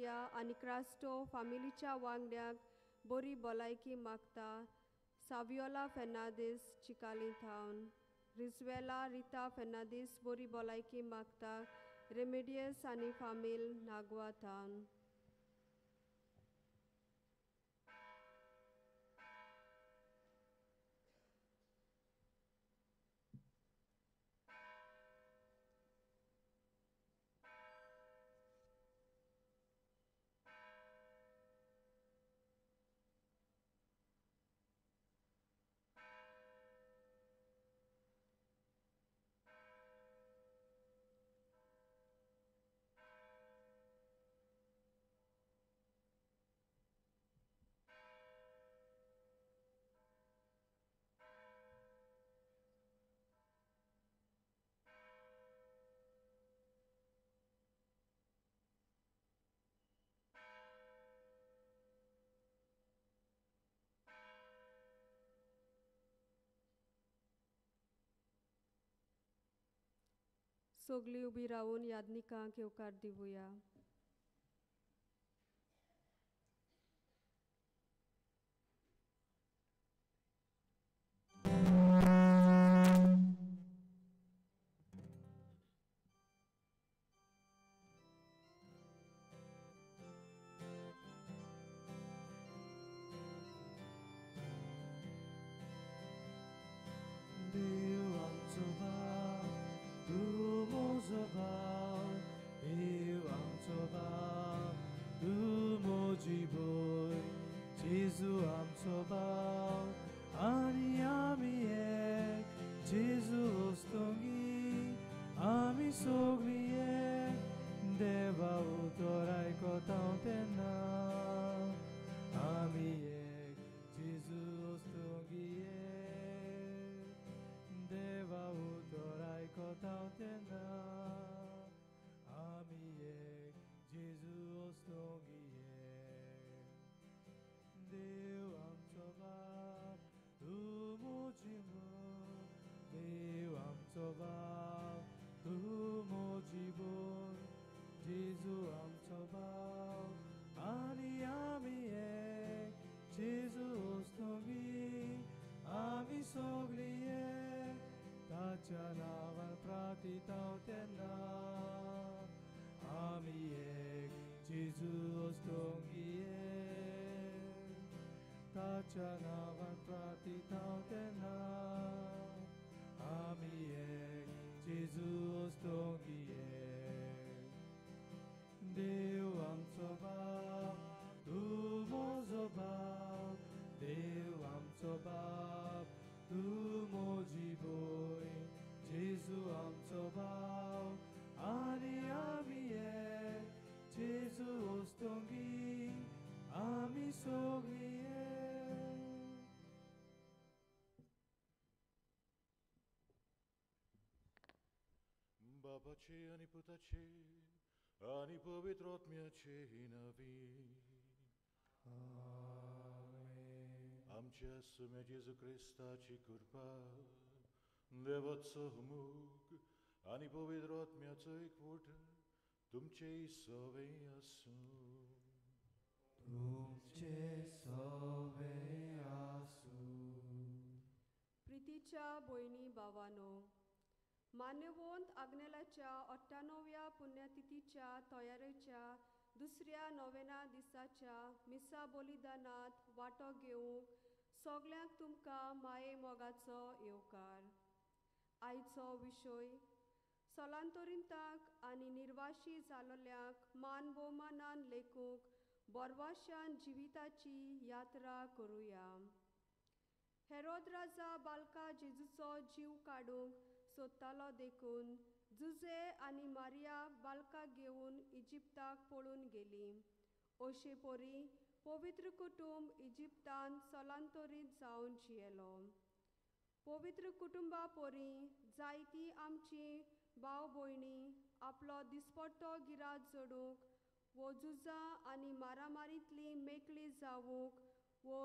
Maria आनी क्रास्टो फामिलीच्या वांगड्यांक बरी भलायकी मागता सावियोला फेर्नांदीस चिकाली थावन रिजवेला रिता फेर्नांदीस बरी भलायकी मागता रेमेडियस आनी फामील नागवा थावन. सगळीं उबी रावून यादनिकांक येवकार दिवया. बापाचे आनी पुताचे आनी पवित्र आत्म्याचे नांवी. आमेन. आमच्या सुम्या जेजू क्रिस्ताची कृपा, देवाचो मोग आनी पवित्र आत्म्याचो एकवट तुमचे सवे आसूं. तुमचे सवे आसूं. प्रितीच्या भयणी भावानो, मान्यवंत आग्नेलाच्या 98व्या पुण्यतिथीच्या तयारेच्या दुसऱ्या नोवेना दिसाच्या मिसा बलिदानांत वांटो घेवंक सगल्यांक तुमकां माये मोगाचो येवकार. आयचो विशय स्थलांतरितांक आनी निर्वाशी जालोल्यांक मान भोवमानान लेखूंक बोरवाशान जिविताची यात्रा करुया. हेरोद राजा बालका जेजूचो जीव काडूंक सोदतालो देखून जुजे आनी मारिया बालकाक घेवन इजिप्ताक पळून गेली. अशे परी पवित्र कुटुंब इजिप्तान स्थलांतरीत जावन जियेलो. पवित्र कुटुंबा परी जायती आमची भाव भयणी आपलो दिसपट्टो गिराज जोडूंक वो झुजां आनी मारामारींतली मेकळी जावूंक वो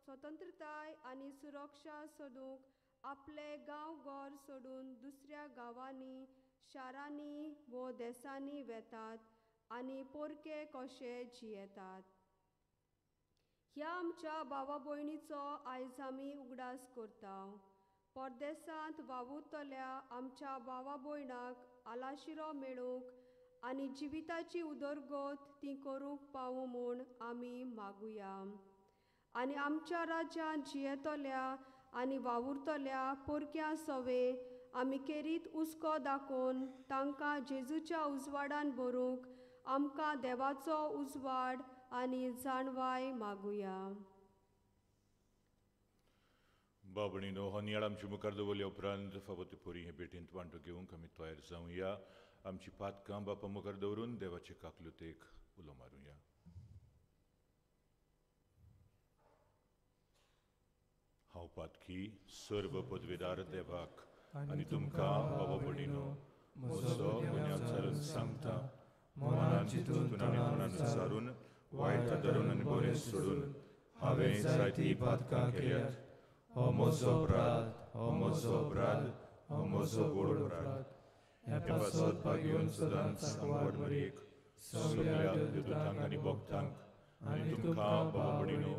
स्वतंत्रताय आनी सुरक्षा सोदूंक आपले गांव घर सोडून दुसऱ्या गांवांनी, शारांनी वो देसांनी वेतात आनी पोरके कशे जियेतात. ह्या आमच्या भावा भयणीचो आयज आमी उगडास करता. परदेसांत वावुरतल्या आमच्या भावा भयणाक आलाशिरो मेळूंक आनी जिविताची उदरगत ती करूंक पावूं म्हूण आमी मागुया. आनी आमच्या राज्यांत जियेतल्या आनी वावुरतल्या पोरक्या सवे आमी केरीत हुस्को दाखोवन तांकां जेजूच्या उजवाडान भरूंक आमकां देवाचो उजवाड आनी जाणवाय मागुया. बाबणीनो, हो नियाळ आमचे मुखार दवरल्या उपरांत फावो ते पोरी हे भेटींत वांटो घेवंक आमी तयार जावया. आमची पातकां बापा मुखार दवरून देवाचे काकलुतेक उलो मारुया. हांव पातकी सर्व पदवेदार देवाक आनी तुमकां बाबा भयणीनो म्हजो गुन्यांव चारून सांगता, मनान चिंतून आनी तोंडान उच्चारून वायट धरून आनी बरें सोडून हांवें जायतीं पातकां केल्यात. हो म्हजो अपराध, हो म्हजो अपराध, हो म्हजो व्हड अपराध. ह्या पासत भागयोन सदांच सांगवाड मरेक सगळ्या देवदूतांक आनी भक्तांक आनी तुमकां बाबा भयणीनो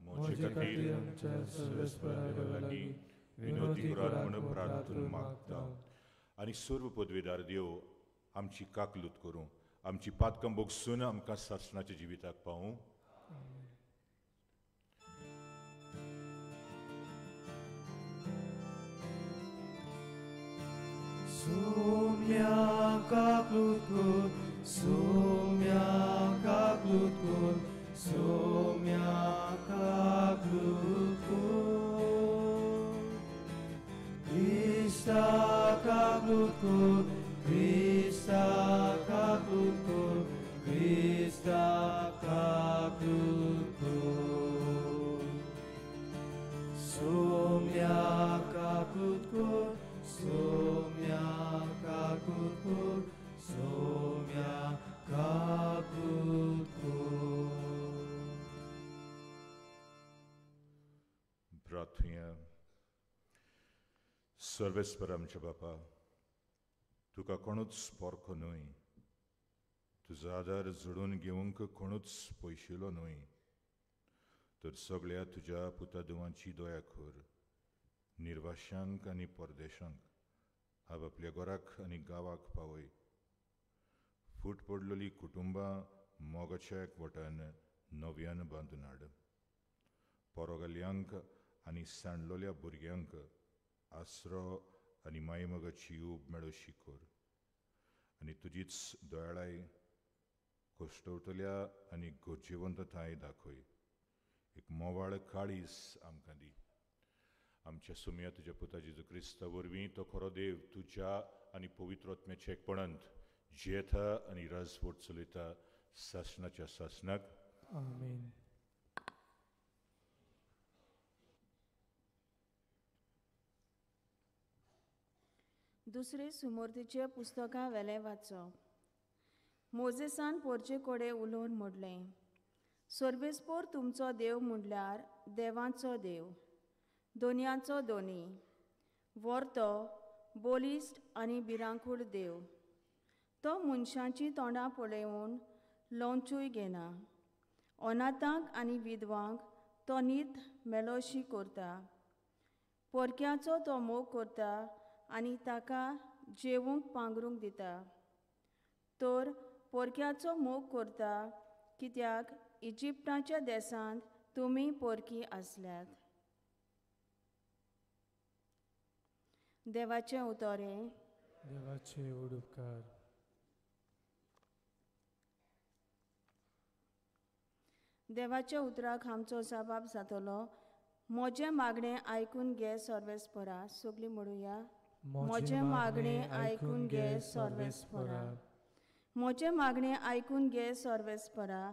म्हजे खातीर आमच्या सर्वेस्परा देवा लागीं विनोदी करात म्हूण प्रार्थना मागता. आनी सर्व पदवेदार देव आमची काकलूत करूं, आमची पातकां भोगसून आमकां सासणाच्या जिविताक पावूं. Sumia kaklutkur, sumia kaklutkur, sumia kaklutkur. Krista kaklutkur, Krista kaklutkur, Krista kaklutkur. Sumia kaklutkur, sumia kaklutkur, sumia kaklutkur. प्रार्थना. सर्वेस्पर आमच्या बापा, तुका कोणूच परखो न्हय, तुजो आदार जोडून घेवंक कोणूच पयशिलो न्हय, तर सगळ्या तुज्या पुता दुवांची दया कर. निर्वाशांक आनी परदेशांक आपल्या घराक आनी गांवाक पावय. फूट पडलेली कुटुंबां मोगाच्या एकवटान नव्यान बांदून हाड. पोरोगल्यांक आनी सांडलोल्या भुरग्यांक आसरो आनी मायमोगाची ऊब मेळोशी कर. आनी तुजीच दयाळाय कश्टवतल्या आनी गरजेवंतताय दाखय. एक मोवाळ काळीज आमकां दी. आमच्या सुमया तुज्या पुता जेजू क्रिस्ता वरवीं तो खरो देव तुज्या आनी पवित्र आत्म्याच्या एकपणांत जियेता आनी राजवट चलयता सासणाच्या सासणाक. आमेन. दुसरे सुमोर्तीचे पुस्तकां वेलें वाचप. मोजेसान पोरचे कडेन उलोवन म्हणलें, सर्वेस्पोर तुमचो देव म्हणल्यार देवांचो देव, दोनयांचो दोनी, वर्तो बोलिश्ट आनी भिरांकूळ देव. तो मनशांचीं तोंडां पळोवन लोंचूय घेना. अनाथांक आनी विधवांक तो नीत मेलोशी करता. पोरक्याचो तो मोग करता आनी ताका जेवूंक पांगरूंक दिता. तर पोरक्याचो मोग करता कित्याक इजिप्ताच्या देशांत तुमी पोरकी आसल्यात. देवाचें उतरें. देवाचे उपकार. देवाच्या उतराक आमचो जबाब जातलो. म्हजें मागणें आयकून घे सर्वेस्परा. सगळीं म्हणुया. म्हजें मागणें आयकून घे सर्वेस्परा. म्हजें मागणें आयकून घे सर्वेस्परा.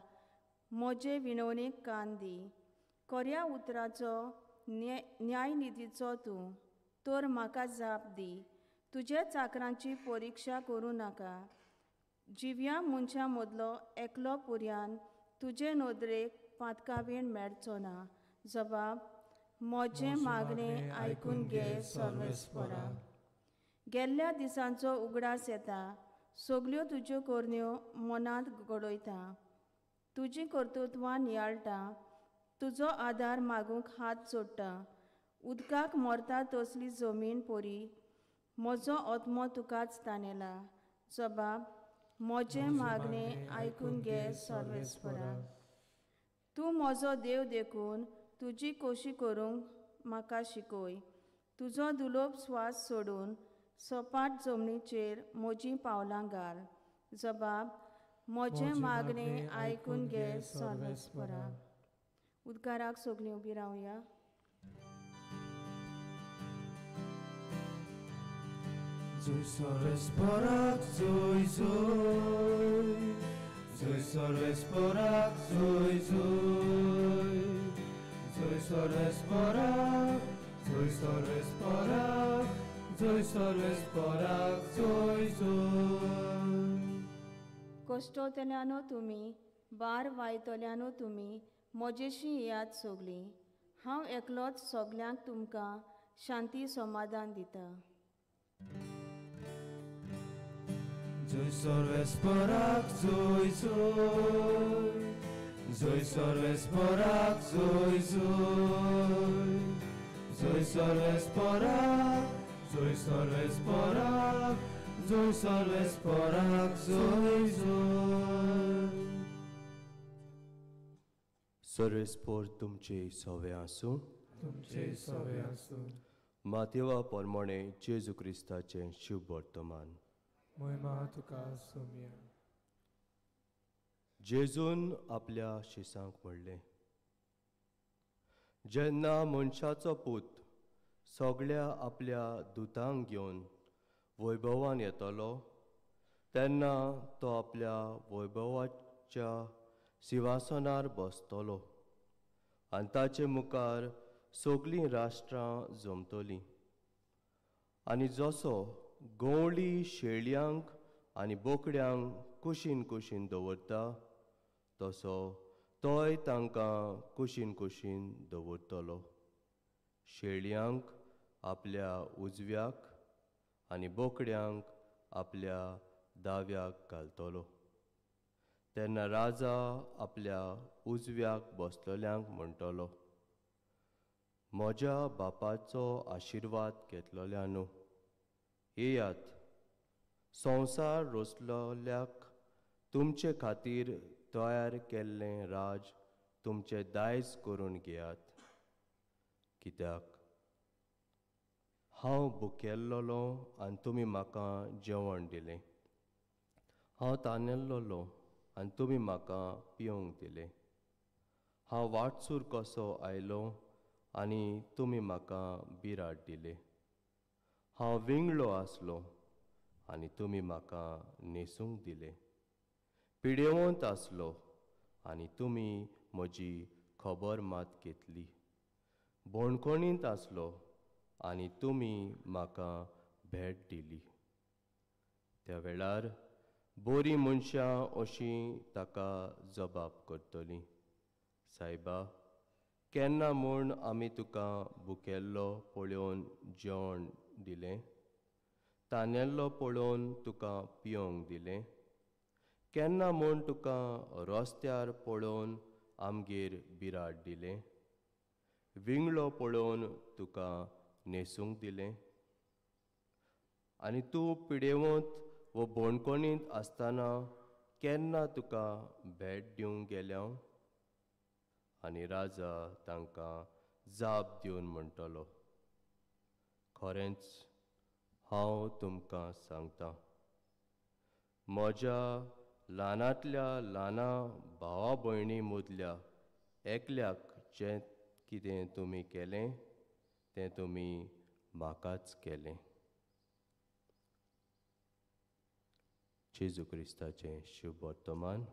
म्हजे विनवणेक कान दी. खऱ्या उतराचो न्यायनिधीचो तूं, तर म्हाका जाप दी. तुज्या चाकरांची परिक्षा करूं नाका. जिव्या मनशां मदलो एकलो पुर्यान तुजे नदरेक पातकावीण मेळचो ना. जबाब. म्हजें मागणें आयकून घे सर्वेस्परा. गेल्ल्या दिसांचो उगडास येता. सगल्यो तुज्यो करण्यो मनांत घडयता. तुजीं कर्तृत्वां नियाळटा. तुजो आदार मागूंक हात जोडटा. उदकाक मरता तसली जमीन परी म्हजो आत्मो तुकाच तानेला. जबाब म्हजें मागणें आयकून घे सर्वेस्परा. तूं म्हजो देव देखून तुजी कोशी करूंक म्हाका शिकय. तुजो दुलोब स्वास सोडून सपाट जमनीचेर म्हजीं पावलां घाल. जबाब म्हजें मागणें आयकून घे सर्वेस्परा. उदकाराक सगळीं उबी रावया. जोय सर्वेस्पराक जोय जोय, जोय सर्वेस्पराक जोय जोय, जोय सर्वेस्पराक, जोय सर्वेस्पराक, जोय सर्वेस्पराक जोय जोय. कश्टोतल्यानो तुमी, बार वायतल्यानो तुमी, म्हजेशी येयात सगळीं. हांव एकलोच सगल्यांक तुमकां शांती समाधान दिता. जोय सर्वेस्पराक जोय जोय, जोय सर्वेस्पराक जोय जोय, जोय सर्वेस्पराक, जोय सर्वेस्पराक, जोय सर्वेस्पराक जोय जोय. सर्वेस्पर तुमचे सवे आसूं. तुमचे सवे आसूं. मातेवा प्रमाणे जेजू क्रिस्ताचें शुभ वर्तमान. महिमा तुका सोम्या. जेजून आपल्या शिसांक म्हणलें, जेन्ना मनशाचो पूत सगळ्या आपल्या दुतांक घेवन वैभवान येतलो तेन्ना तो आपल्या वैभवाच्या सिंहासनार बसतलो आनी ताचे मुखार सगळीं राष्ट्रां जमतलीं. आनी जसो गवळी शेळयांक आनी बोकड्यांक कुशीन कुशीन दवरता तसो तोय तांकां कुशीन कुशीन दवरतलो. शेळयांक आपल्या उजव्याक आनी बोकड्यांक आपल्या दाव्याक घालतलो. तेन्ना राजा आपल्या उजव्याक बसतल्यांक म्हणटलो, म्हज्या बापाचो आशिर्वाद घेतलोल्यानो, येयात, संवसार रचलोल्याक तुमचे खातीर तयार केल्लें राज तुमचें दायज करून घेयात. कित्याक हांव भुकेल्लोलो आनी तुमी म्हाका जेवण दिलें, हांव तानेल्लोलो आनी तुमी म्हाका पिवंक दिलें, हांव वाटसूर कसो आयलो आनी तुमी म्हाका बिराड दिलें, हांव विंगळो आसलो आनी तुमी म्हाका न्हेसूंक दिलें, पिडेवंत आसलो आनी तुमी म्हजी खबर मात घेतली, बोणकोणींत आसलो आनी तुमी म्हाका भेट दिली. त्या वेळार बरीं मनशां अशीं ताका जबाब करतलीं, सायबा, केन्ना म्हूण आमी तुका भुकेल्लो पळोवन जेवण दिलें, तानेल्लो पळोवन तुका पिवंक दिलें, केन्ना म्हूण तुका रस्त्यार पळोवन आमगेर बिराड दिलें, विंगळो पळोवन तुका न्हेसूंक दिलें, आनी तूं पिडेवंत वो बोणकोणींत आसतना केन्ना तुका भेट दिवंक गेल्या? आनी राजा तांकां जाप दिवन म्हणटलो, खरेंच हांव तुमकां सांगता, म्हज्या ल्हानांतल्या ल्हाना भावा भयणी मदल्या एकल्याक जें कितें तुमी केलें तें तुमी म्हाकाच केलें. जेजू क्रिस्ताचें शुभ वर्तमान.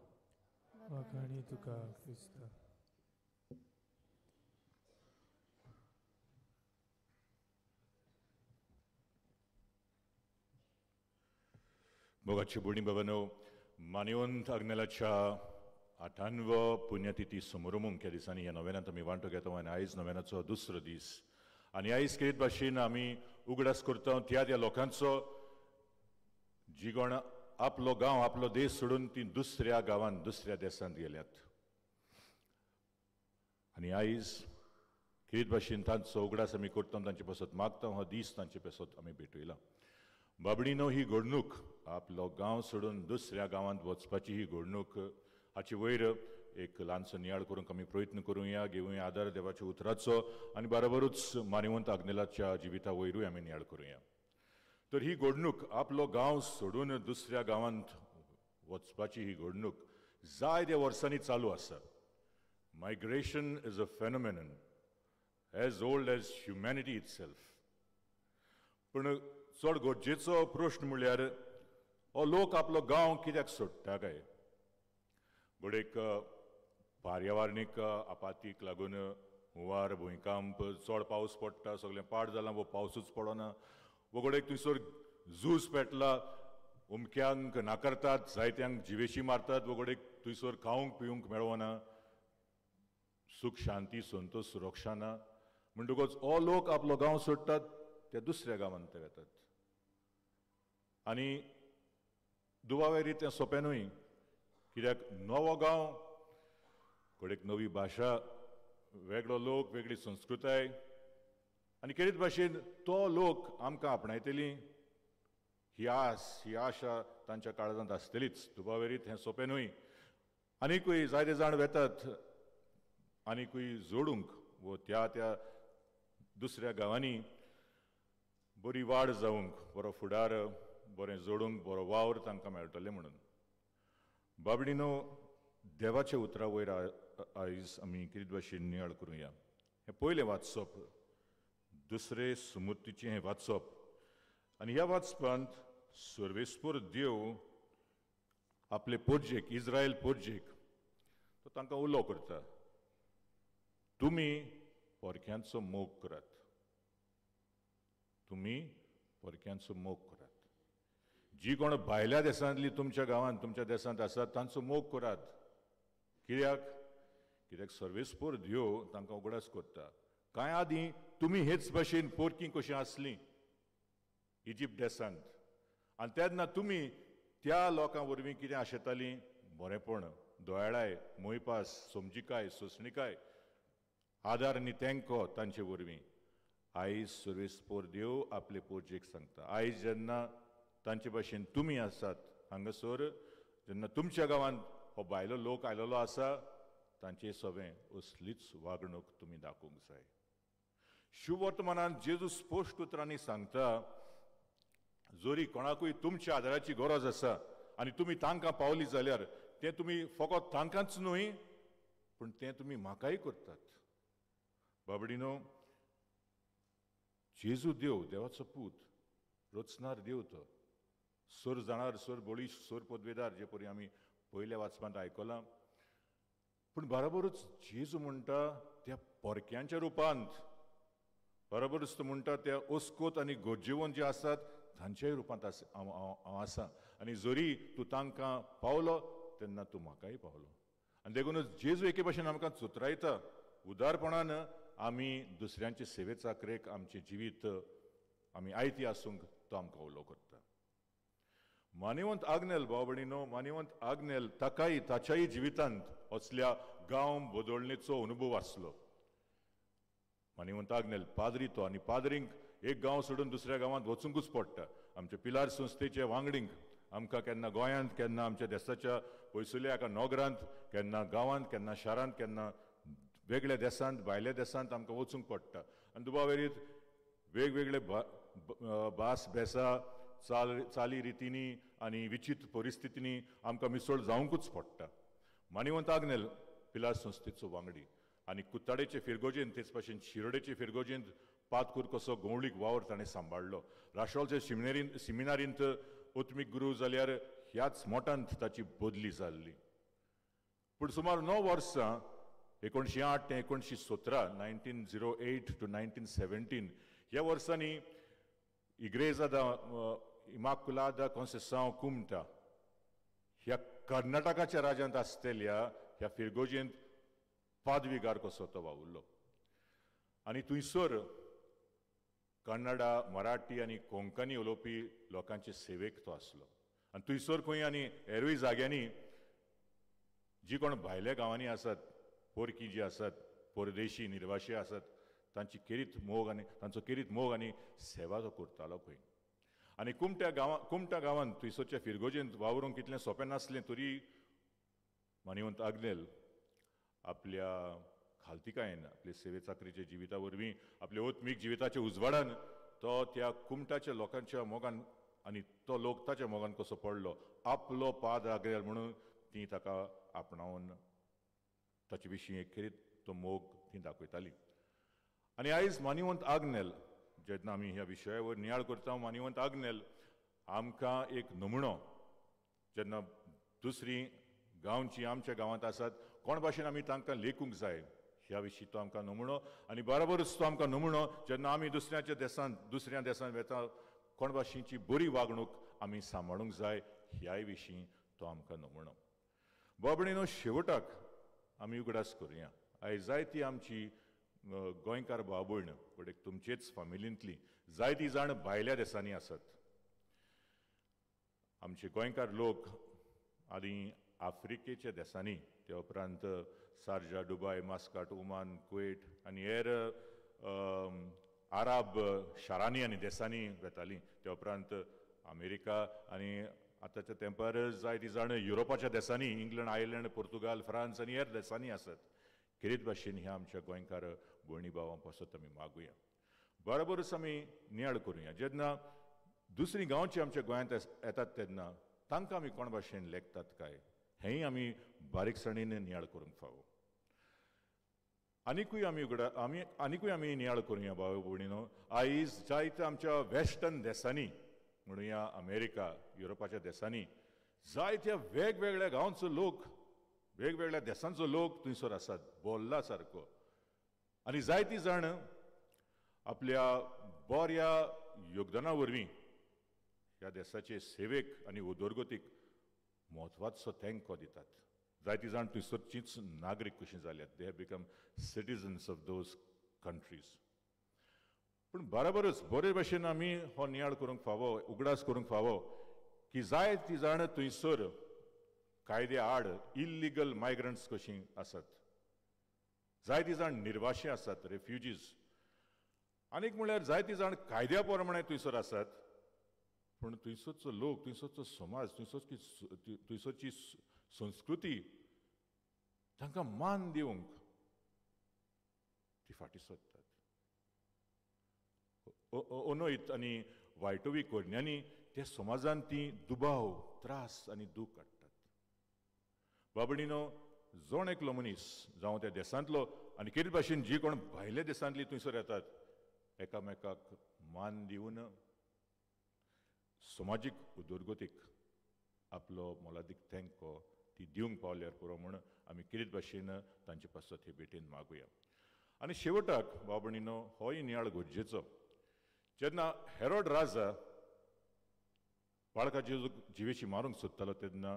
वाखाणी तुका क्रिस्ता. मोगाची भयणी बाबांनो, मानवंत आग्नेलाच्या आठानवो पुण्यतिथी समारंभ ह्या दिसांनी ह्या नोवेनांत आमी वांटो घेता आनी आयज नोवेनाचो दुसरो दीस. आनी आयज खेरीत भाशेन आमी उगडास करता त्या त्या लोकांचो जी कोण आपलो गांव आपलो देश सोडून ती दुसऱ्या गांवांत दुसऱ्या देशांत गेल्यात. आनी आयज किरीत भाशेन तांचो उगडास आमी करता, तांचे पासत मागता, हो दीस तांचे पासत आमी भेटयला. बाबडीनो ही घडणूक आपलो गांव सोडून दुसऱ्या गांवांत वचपाची ही घडणूक हाचे वयर एक ल्हानसो नियाळ करूंक आमी प्रयत्न करुया, घेवया आदार देवाच्या उतराचो आनी बरोबरूच मानिवंत आग्नेलाच्या जिविता वयरूय आमी नियाळ करुया. तर ही घडणूक आपलो गांव सोडून दुसऱ्या गांवांत वचपाची ही घडणूक जायत्या वर्सांनी चालू आसा. Migration is a phenomenon as old as humanity itself. पूण चड गरजेचो प्रश्न म्हणल्यार हो लोक आपलो गांव कित्याक सोडटा काय? घडयेक पर्यावरणीक आपातीक लागून हुंवार, भुंयकांप, चड पावस पडटा, सगळें पाड जालां, वो पावसूच पडना, वो घडयेक थंयसर झूज पेटला, उमक्यांक नाकारतात, जायत्यांक जिवेशी मारतात, वो घडयेक थंयसर खावंक पिवंक मेळना, सूख शांती संतोष सुरक्षा ना, म्हणटकूच हो लोक आपलो गांव सोडटात, ते दुसऱ्या गांवांत ते वेतात. आनी दुबावेरी तें सोंपें न्हय, कित्याक नवो गांव, घडयेक नवी भाशा, वेगळो लोक, वेगळी संस्कृताय आनी केरीत भाशेन तो लोक आमकां आपणायतली ही आस, ही आशा तांच्या काळजांत आसतलीच. दुबावेरीत हें सोंपें न्हय. आनीकूय जायते जाण वेतात आनीकूय जोडूंक वो त्या त्या दुसऱ्या गांवांनी बरी वाड जावंक, बरो फुडार, बरें जोडूंक, बरो वावर तांकां मेळटलें म्हणून. बाबडीनो देवाच्या उतरा वयर आयज आमी कितें भाशेन नियाळ करुया. हें पयलें वाचप, दुसरे सुमुर्तीचें हें वाचप, आनी ह्या वाचपांत सर्वेस्पर देव आपले पोरजेक, इज्रायल पोरजेक तो तांकां उलो करता, तुमी परक्यांचो मोग करात, तुमी परक्यांचो मोग करात. जी कोण भायल्या देशांतली तुमच्या गांवांत तुमच्या देशांत आसात तांचो मोग करात. कित्याक? कित्याक सर्वेस्पर देव तांकां उगडास करता. कांय आदीं तुमी हेच भाशेन पोरकी कशीं आसलीं इजिप्त देशांत, आनी तेन्ना तुमी त्या लोकां वरवीं कितें आशेतालीं? बरेंपण, दोयाळाय, मोयपास, समजिकाय, सोंसणिकाय, आदार आनी तेंको तांचे वरवीं. आयज सर्वेस्पर देव आपले पोरजेक सांगता, आयज जेन्ना तांचे भाशेन तुमी आसात हांगासर, जेन्ना तुमच्या गांवांत हो भायलो लोक आयलेलो आसा, तांचे सगळें असलीच वागणूक तुमी दाखोवंक जाय. शुभवर्तमानान जेजू स्पश्ट उतरांनी सांगता, जरी कोणाकूय तुमच्या आदाराची गरज आसा आनी तुमी तांकां पावली जाल्यार तें तुमी फकत तांकांच न्हय पूण तें तुमी म्हाकाय करतात. बाबडीनो, जेजू देव, देवाचो पूत, रचणार देव, तो सर जाणार, सर बळीश, सर पदवेदार, जे परी आमी पयल्या वाचपांत आयकलां. पूण बरोबरूच जेजू म्हणटा त्या परक्यांच्या रुपांत, बरोबरूच तो म्हणटा त्या ओस्कोत आनी गरजेवन जे आसात तांच्याय रुपांत हांव आसा, आनी जरी तूं तांकां पावलो तेन्ना तूं म्हाकाय पावलो. आनी देखूनच जेजू एके भाशेन आमकां चुतरायता, उदारपणान आमी दुसऱ्यांचे सेवे चाकरेक आमचें जिवीत आमी आयती आसूंक तो आमकां उलो करता. मानिवंत आग्नेल, भाव भयणीनो, मानिवंत आग्नेल ताकाय ताच्याय जिवितांत असल्या गांव बदलणेचो अनुभव आसलो. मानिवंत आग्नेल पाद्री तो, आनी पाद्रींक एक गांव सोडून दुसऱ्या गांवांत वचुंकूच पडटा. आमच्या पिलार संस्थेचे वांगडींक आमकां केन्ना गोंयांत, केन्ना आमच्या देशाच्या पयसुल्ल्या एका नगरांत, केन्ना गांवांत, केन्ना शारांत, केन्ना वेगळ्या देशांत, भायल्या देशांत आमकां वचूंक पडटा. आनी दुबावेरीत वेगवेगळे भास भेसा, चाली रितींनी आनी विचित्र परिस्थितींनी आमकां मिसळ जावंकूच पडटा. मानिवंत आग्नेल पिलार संस्थेचो वांगडी आनी कुत्ताडेचे फिरगोजेंत, तेच भाशेन शिरोडेचे फिरगोजेंत पातकूर कसो गवळीक वावर ताणें सांबाळ्ळो. राशोलचे सिमिनारींत ओत्मीक गुरू जाल्यार ह्याच मोटांत ताची बदली जाल्ली. पूण सुमार 9 वर्सां 1908 ते 1917, 1908 टू 1917 ह्या वर्सांनी इग्रेजा दा इमाकुलादा कॉन्सेसांव कुमटा ह्या कर्नाटकाच्या राज्यांत आसतल्या ह्या फिरगोजेंत पादविगार कसो तो वावुरलो. आनी थंयसर कन्नडा, मराठी आनी कोंकणी उलोवपी लोकांचे सेवेक तो आसलो. आनी थंयसर खंय आनी हेरूय जाग्यांनी जी कोण भायल्या गांवांनी आसात, पोरकी जी आसात, परदेशी निर्वाशी आसात, तांची खेरीत मोग आनी तांचो खेरीत मोग आनी सेवा तो करतालो खंय. आनी कुमट्या गांवांत थंयसरच्या फिरगोजेंत वावरूंक कितलें सोंपें नासलें तरी मानिवंत आग्नेल आपल्या खालतिकायेन, आपले सेवे चाकरीच्या जिविता वरवीं, आपल्या आत्मीक जिविताच्या उजवाडान तो त्या कुमटाच्या लोकांच्या मोगान आनी तो लोक ताच्या मोगान कसो पडलो, आपलो पाद आग्नेल म्हणून ती ताका आपणावन ताचे विशीं एक खेरीत तो मोग ती दाखयताली. आनी आयज मानिवंत आग्नेल जेन्ना आमी ह्या विशयावर नियाळ करता, मानिवंत आग्नेल आमकां एक नमुनो, जेन्ना दुसरी गांवची आमच्या गांवांत आसात कोण भाशेन आमी तांकां लेखूंक जाय ह्या विशीं तो आमकां नमुनो. आनी बरोबरच तो आमकां नमुनो जेन्ना आमी दुसऱ्याच्या देशांत दुसऱ्या देशांत वेता कोण भाशेची बरी वागणूक आमी सांबाळूंक जाय ह्याय विशीं तो आमकां नमुनो. बाबणीनो शेवटाक आमी उगडास करुया, आयज जायती आमची गोंयकार भाव भयण पण एक तुमचेच फामिलींतली जायती जाण भायल्या देशांनी आसात. आमचे गोंयकार लोक आनी आफ्रिकेच्या देशांनी, त्या उपरांत Sharjah, Dubai, Muscat, Oman, Kuwait आनी हेर आरब शारांनी आनी देशांनी वेतालीं. त्या उपरांत अमेरिका आनी आतांच्या तेंपार जायती जाण युरोपाच्या देशांनी, इंग्लंड, आयर्लंड, पुर्तुगाल, फ्रांस आनी हेर देशांनी आसात. खेरीत भाशेन ह्या आमच्या गोंयकार भयणी भावां पासत आमी मागुया. बरोबरच आमी नियाळ करुया, जेन्ना दुसरी गांवची आमच्या गोंयांत येतात तेन्ना तांकां आमी कोण भाशेन लेखतात काय हेंय आमी बारीकसाणेन नियाळ करूंक फावो. आनिकूय आमी नियाळ करुया भाव भयणीनो, आयज जायत्या आमच्या वेस्टर्न देशांनी म्हणुया अमेरिका, युरोपाच्या देशांनी जायत्या वेगवेगळ्या गांवचो लोक, वेगवेगळ्या देशांचो लोक थंयसर आसात बोल्ला सारको. आनी जायती जाण आपल्या बऱ्या योगदाना वरवीं ह्या देशाचे सेवेक आनी उदरगतीक म्हत्वाचो तेंको दितात. जायती जाण थंयसरचीच नागरीक कशीं जाल्यात, they have become citizens of those countries. पूण बरोबरच बरे भाशेन आमी हो नियाळ करूंक फावो, उगडास करूंक फावो की जायती जाण थंयसर कायद्या आड इल्लिगल मायग्रंट्स कशीं आसात, जायती जाण निर्वाशी आसात, रेफ्युजीज. आनीक म्हणल्यार जायती जाण कायद्या प्रमाणे थंयसर आसात, पूण थंयसरचो लोक, थंयसरचो समाज, थंयसरची संस्कृती तांकां मान दिवंक ती फाटीं सोदतात. अनैत आनी वायटोवी करण्यांनी त्या समाजान ती दुबाव, त्रास आनी दूख काडटात. बाबणीनो, जण एकलो मनीस जावं त्या देशांतलो आनी खेरीत भाशेन जी कोण भायल्या देशांतली थंयसर येतात एकामेकाक मान दिवन समाजीक उदरगतीक आपलो मोलादीक तेंको ती दिवंक पावल्यार पुरो म्हूण आमी खेरीत भाशेन तांचे पासत हे भेटेन मागुया. आनी शेवटाक बाबणीनो होय नियाळ गरजेचो, जेन्ना हेरोड राजा बाळका जेजूक जिवेशी मारूंक सोदतालो तेन्ना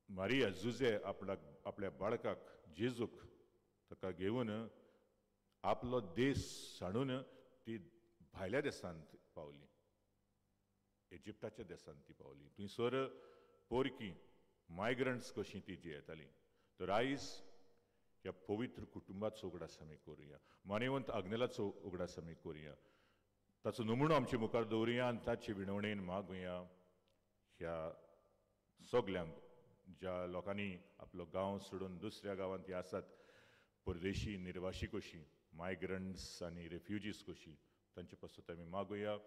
मारिया जुजे आपल्या बाळकाक जेजूक ताका घेवन आपलो देश सांडून ती भायल्या देशांत पावली, इजिप्ताच्या देशांत ती पावली. थंयसर पोरकी मायग्रंट्स कशीं ती जियेताली. तर आयज ह्या पवित्र कुटुंबाचो उगडास आमी करुया, मानेवंत आग्नेलाचो उगडास आमी करुया, ताचो नमुनो आमचे मुखार दवरुया आनी ताचे विणवणेन मागुया ह्या सगल्यांक ज्या लोकांनी आपलो गांव सोडून दुसऱ्या गांवांत ती आसात, परदेशी निर्वाशी कशी, मायग्रंट्स आनी रेफ्युजीस कशी, तांचे पासत आमी मागुया.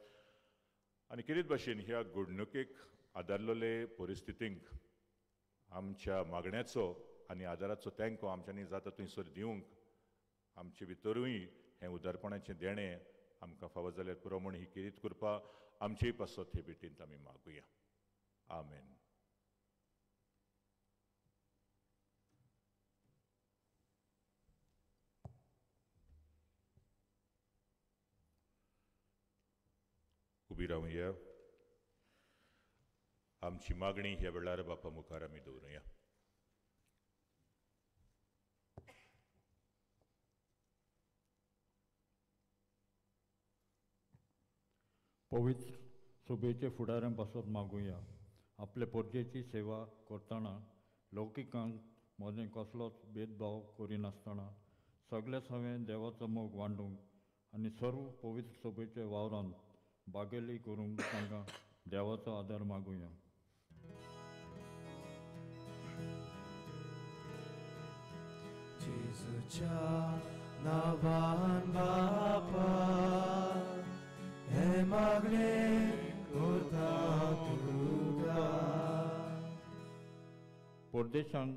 आनी खेरीत भाशेन ह्या घडणुकेक आदारलेले परिस्थितींक आमच्या मागण्याचो आनी आदाराचो तेंको आमच्यांनी जाता थंयसर दिवंक आमचे भितरूय हें उदारपणाचें देणें आमकां फावो जाल्यार पुरो म्हूण ही खेरीत करपा आमचेय पासत हे भेटेंत आमी मागुया. आमेन. उबी रावया, आमची मागणी ह्या वेळार बापा मुखार आमी दवरुया. पवित्र सभेचे फुडाऱ्यां पासत मागुया. आपले परजेची सेवा करतना लौकिकांक मदें कसलोच भेदभाव करिनासतना सगळे सवें देवाचो मोग वांडूंक आनी सर्व पवित्र सभेच्या वावरांत बागेली करूंक तांकां देवाचो आदार मागुया. जेजूच्या नांवान बापा हें मागणें करता तुका. परदेशांत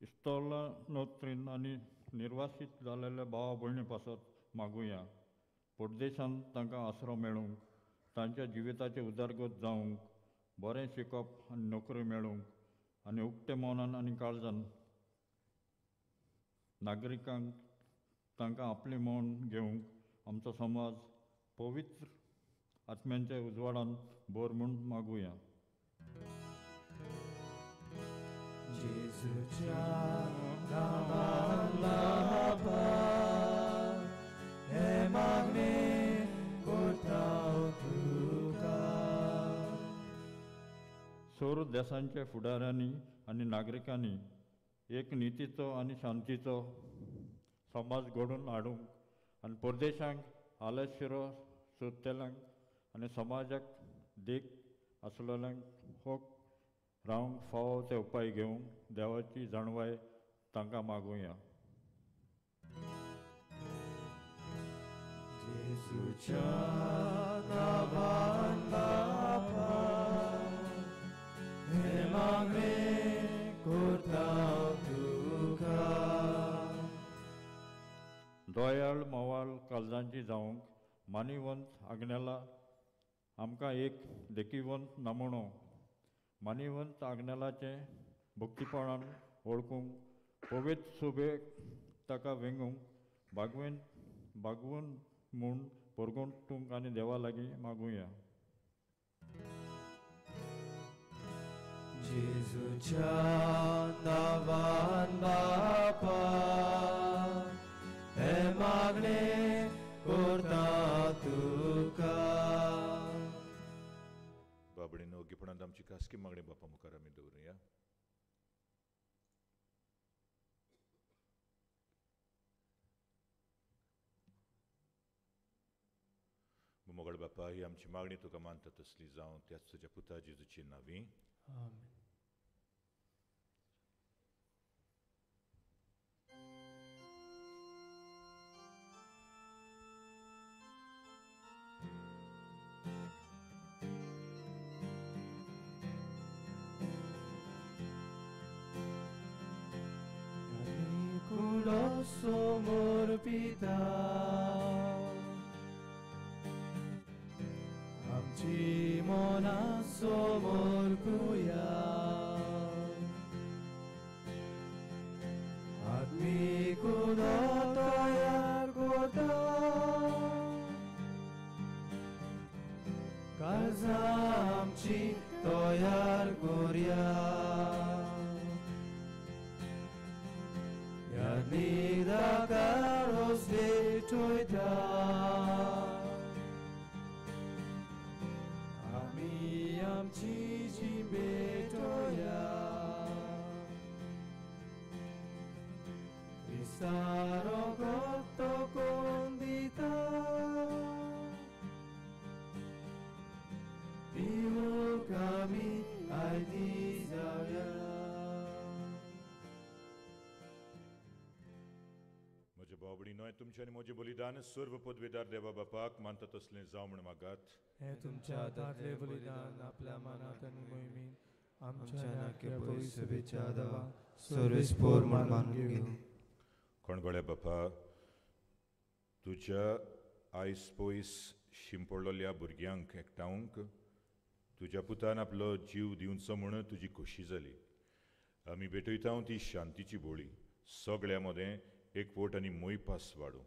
इस्तोलानोत्रीन आनी निर्वासीत जाल्ल्या भावा भयणी पासत मागुया. परदेशांत तांकां आसरो मेळूंक, तांच्या जिविताचे उदरगत जावंक, बरें शिकप आनी नोकरी मेळूंक आनी उक्ते मनान आनी काळजान नागरिकांक तांकां आपलें मन घेवंक आमचो समाज पवित्र आत्म्यांच्या उजवाडान भर म्हूण मागुया. जेजूच्या नांवान बापा हें मागणें करता तुका. सर्व देशांच्या फुडाऱ्यांनी आनी नागरिकांनी एक नितीचो आनी शांतीचो समाज घडोवन हाडूंक आनी परदेशांक आलशिरो सोदतल्यांक आनी समाजाक देख आसलेल्यांक हो रावंक फावो ते उपाय घेवंक देवाची जाणवाय तांकां मागुया. जेजूच्या नांवान बापा हें मागणें करता तुका. दयाळ मोवाळ काळजांची जावंक मानिवंत आग्नेला आमकां एक देखिवंत नमुनो मानिवंत आग्नेलाचें भक्तीपणान वळखूंक पवित्र सुबेक ताका वेंगूंक बागवेन बागवून म्हूण परगटूंक आनी देवा लागीं मागुया. जेजूच्या नांवान बापा हें मागणें करता तुका. बाबडीन ओगीपणांत आमची खासगी मागणी बापा मुखार आमी दवरुया. मोगळ बापा, ही आमची मागणी तुका मानता तसली जावं त्याच तुज्या पुता जेजूची नांवी. आमेन. Somor pita amci mona somor puya atmi kuno toyar kota kalza amci toyar koria Nida karos de toita ami amci jimbetoya Cristaro gotto condita Vivo kami ai disavia. बाबडी न्हय तुमचें आनी म्हजें बलिदान सर्व पदवीदार देवा बापाक मानता तसलें जावं म्हूण मागात. हें तुमच्या हातांतलें बलिदान आपल्या मनांत आनी मोहिमेन आमच्या नाक्या पवित्र सभेच्या देवा सर्वेस्पोर म्हूण मानून घेवं. कोणगोळ्या बापा, तुज्या आयस पयस शिंपडलेल्या भुरग्यांक एकठावंक तुज्या पुतान आपलो जीव दिवचो म्हूण तुजी खोशी जाली. आमी भेटयता ती शांतीची बोळी सगळ्या मदें एकवट आनी मोयपास वाडूं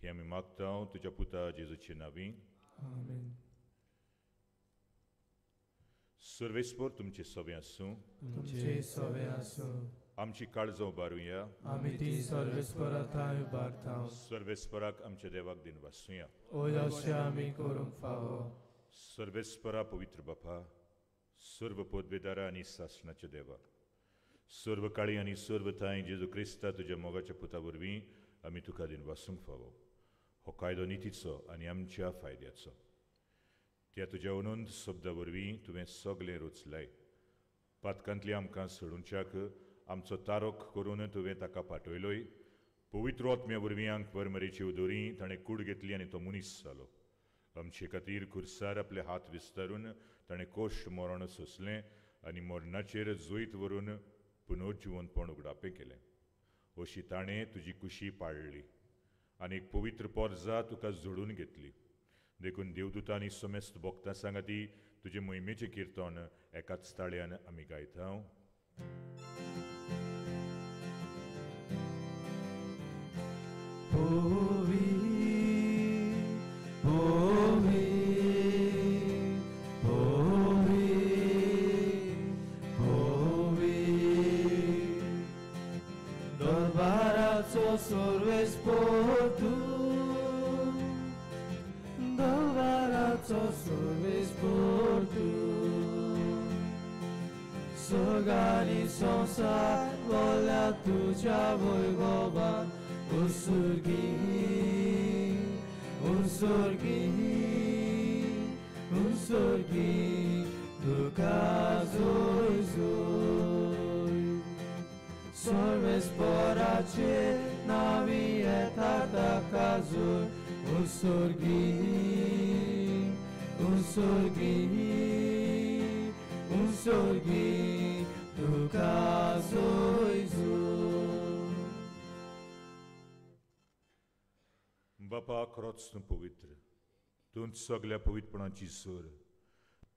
हें आमी मागता तुज्या पुता जेजूचे नांवी. आमेन. सर्वेस्पोर तुमचे सवे आसूं. तुमचे सवे आसूं. आमची काळजां उबारुया. आमी ती सर्वेस्परा थांय उबारता. सर्वेस्पराक आमच्या देवाक दिन वासुया. ओ अशें आमी करूंक फावो. सर्वेस्परा पवित्र बापा, सर्व पदवेदारा आनी सासणाच्या देवा, सर्व काळी आनी सर्व थांय जेजू क्रिस्ता तुज्या मोगाच्या पुता वरवीं आमी तुका दिनवासूंक फावो. हो कायदो नितीचो आनी आमच्या फायद्याचो. त्या तुज्या अनंत शब्दा वरवीं तुवें सगळें रचलाय. पातकांतली आमकां सोडूंच्याक आमचो तारोक करून तुवें ताका पाठयलोय. पवित्र आत्म्या वरवीं आंक परमरेची उदोरी ताणें कूड घेतली आनी तो मनीस जालो. आमचे खातीर खुर्सार आपले हात विस्तारून ताणें कोश्ट मरण सोंसलें आनी मरणाचेर जैत व्हरून पुनर्जिवनपण उगडापें केलें. अशी ताणें तुजी कुशी पाळ्ळी आनी एक पवित्र पोरजा तुका जोडून घेतली. देखून देवदूतांनी समेस्त भक्तां सांगाती तुजे मोहिमेचें किर्तन एकाच ताळ्यान आमी गायता. बापा खरोच तूं पवित्र, तूं सगल्या पवित्रपणाची सर.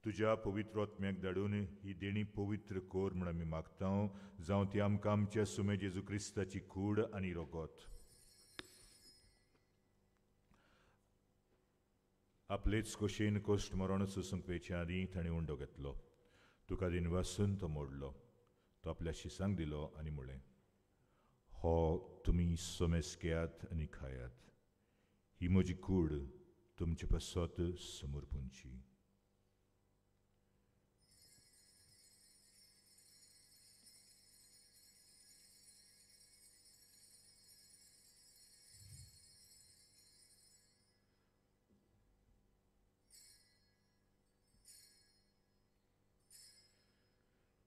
तुज्या पवित्र आत्म्याक धाडून ही देणी पवित्र कर म्हूण आमी मागता, जावं ती आमकां आमच्या सुमे जेजू क्रिस्ताची कूड आनी रगत. आपलेच खोशेन कश्ट मरण सोसूंक वेचे आदीं ताणें उंडो घेतलो, तुका दिनवासून तो मोडलो, तो आपल्या शिसांक दिलो आनी म्हळें, हो तुमी समेस घेयात आनी खायात, ही म्हजी कूड तुमचे पासत समर्पूंची.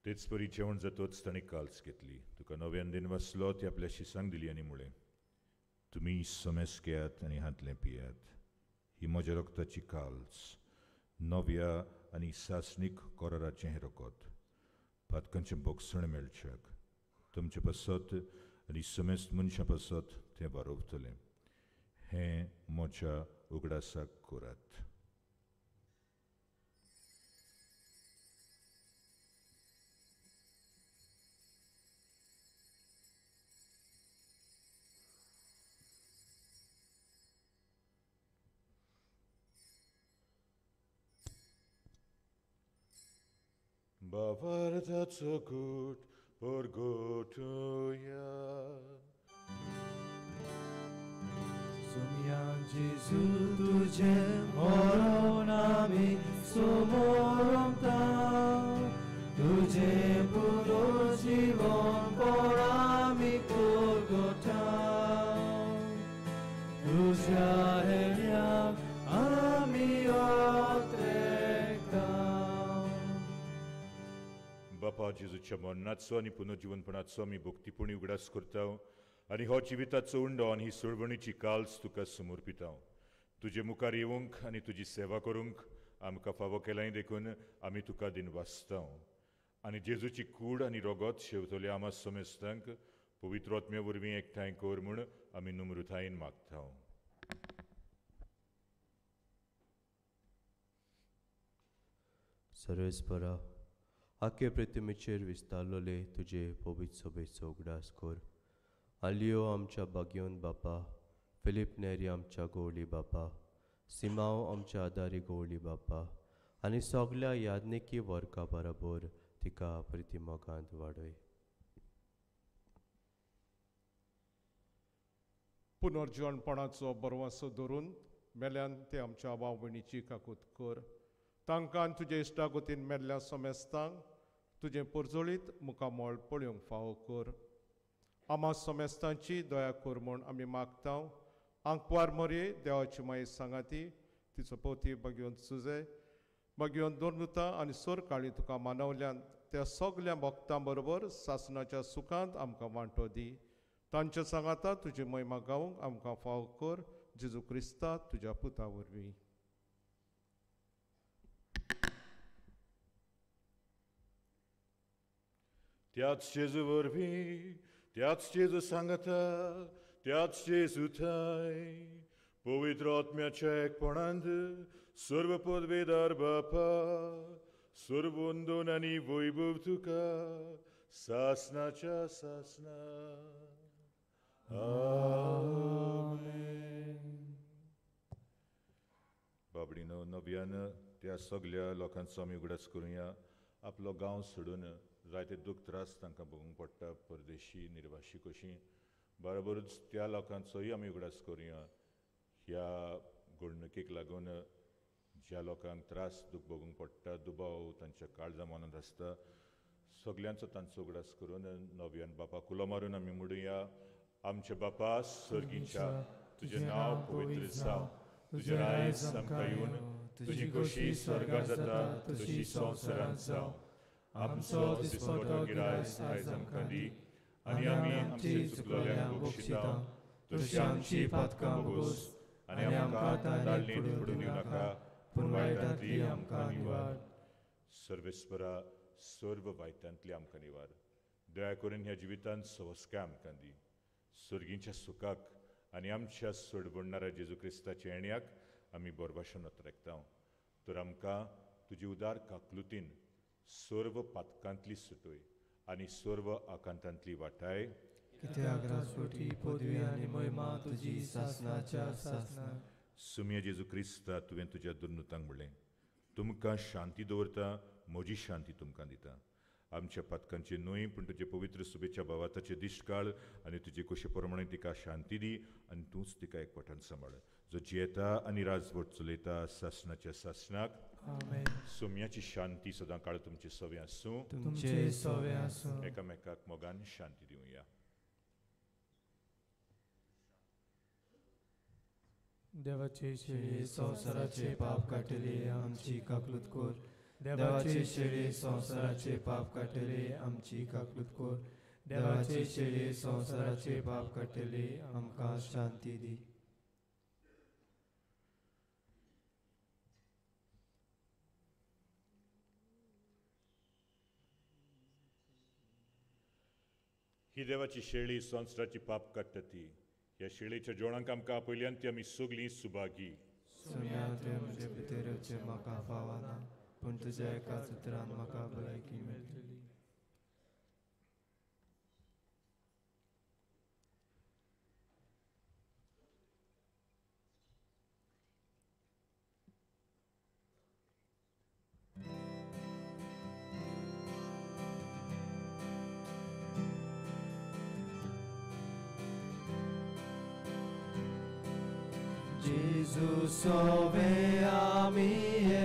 तेच परी जेवण जातोच ताणें काल्स घेतली, तुका नव्यान दिनवासलो, ती आपल्या शिसांक दिली आनी म्हळें, तुमी समेस घेयात आनी हांतलें पियात, ही म्हज्या रक्ताची काल्स, नव्या आनी सासणीक कराराचें हें रगत, पातकांचें बोगसण मेळच्याक तुमचे पासत आनी समेस्त मनशां पासत तें वारोवतलें. हें म्हज्या उगडासाक करात. Bavartaço gut porgotuya. Sumya Jesu tuje moronami sumoronta tuje puro jivon porami porgota tujya henya ami otrekta. बापा जेजूच्या मरणाचो आनी पुनर्जिवनपणाचो आमी भक्तीपुणी उगडास करता आनी हो जिविताचो उंडो आनी ही सोडवणीची काल्स तुका समर्पिता. तुजे मुखार येवंक आनी तुजी सेवा करूंक आमकां फावो केलाय देखून आमी तुका दिनवासता. आनी जेजूची कूड आनी रगत शेवतले आमा समेस्तांक पवित्र आत्म्या वरवीं एकठांय कर म्हूण आमी नम्रतायेन मागता. सर्वेस्परा आखे प्रतिमेचेर विस्तारलोले तुजे पवित्र सभेचो उगडास कर. आलियो आमच्या बागयोन बापा, फिलीप नेरी आमच्या गोवली बापा, सिमाव आमच्या आदारी गोवली बापा आनी सगल्या याज्ञिकी वर्गा बराबर तिका प्रतिमोगांत वाडय. पुनर्जिवणपणाचो बरवासो धरून मेल्यान ते आमच्या भाव भयणीची काकूत कर. तांकां तुजे इश्टागतीन मेल्ल्या समेस्तांक तुजें पोरजोळीत मुखामळ पळोवंक फावो कर. आमा समेस्तांची दया कर म्हूण आमी मागता. आंकवार मोरये देवाची माई सांगाती तिचो पोती बगयोन सुजे बगयोन दोन आनी सोर काळी तुका मानवल्यान त्या सगल्या भक्तां बरोबर सासणाच्या सुखांत आमकां वांटो दी. तांच्या सांगाता तुजी महिमा गावंक आमकां फावो कर. जेजू क्रिस्ता तुज्या पुता वरवीं. त्याच जेजू वरवीं, त्याच जेजू सांगता, त्याच जेजू थंय पवित्र आत्म्याच्या एकपणांत सर्व पदवेदार बापा सर्वंदन आनी वैभव तुका सासनाच्या सासना. आमेन. बाबडीनो नव्यान त्या सगल्या लोकांचो आमी उगडास करुया. आपलो गांव सोडून जायते दुख त्रास तांकां भोगूंक पडटा, परदेशी निर्वाशी कशी. बरोबरूच त्या लोकांचोय आमी उगडास करुया ह्या घडणुकेक लागून ज्या लोकांक त्रास दुख भोगूंक पडटा, दुबाव तांच्या काळजा मनांत आसता, सगल्यांचो तांचो उगडास करून नव्यान बापा कुलो मारून आमी म्हणुया. आमचे बापा सर्गीच्या, तुजें नांव पवित्र जावं, तुजें राज आमकां येवन, तुजी खोशी स्वर्गार जाता तशी संवसारांत जावं. आमचो दिसपटो गिरायस आयज आमकां दी आनी आमी आमचे चुकलोल्यांक बक्षिता तशी आमची पातकां बोगोस आनी आमकां ताळणेंत पडून दिवं नाका, पूण वायटांतली आमकां निवार. सर्वेस्परा सर्व वायटांतली आमकां निवार. दया करून ह्या जिवितांत सवस्काय आमकां दी. सर्गींच्या सुखाक आनी आमच्या सोडवणणाऱ्या जेजू क्रिस्ताच्या येण्याक आमी बोरभाशेन अतरेकता. तर आमकां तुजी उदार काकलुतीन सर्व पातकांतली सुटोय आनी सर्व आकांतांतली वाटाय. कित्याक राजवटी पदवी आनी महिमा तुजी सासनाच्या सासना. सुम्या जेजू क्रिस्ता, तुवें तुज्या दुर्नुतांक म्हणलें, तुमकां शांती दवरता, म्हजी शांती तुमकां दिता. आमच्या पातकांचे न्हय पूण तुजे पवित्र सुबेच्या भावाताचे दिश्काळ आनी तुजे कुशे प्रमाणे तिका शांती दी आनी तूंच तिका एकवटान सांबाळ, जो जियेता आनी राजवट चलयता सासनाच्या सासनाक. आमेन. सोम्याची शांती सदां काळ तुमचे सवे आसूं, तुमचे सवे आसूं. एकामेकाक मोगान शांती दिवया. देवाचे शेळी संवसाराचे पाप काडटली आमची काकलूत कर. देवाचे शेळी संवसाराचे पाप काडटली आमची काकलूत कर. देवाचे शेळी संवसाराचे पाप काडटली आमकां शांती दी. ही देवाची शेळी संवसाराची पाप काडटा ती. ह्या शेळीच्या जेवणाक आमकां आपयल्यान ती आमी सगळीं सुभागी. सोम्या, तुवें म्हजे भितर येवचें म्हाका फावना, पूण तुज्या एकाच उतरान म्हाका भलायकी मेळटली. Gesù sove amie,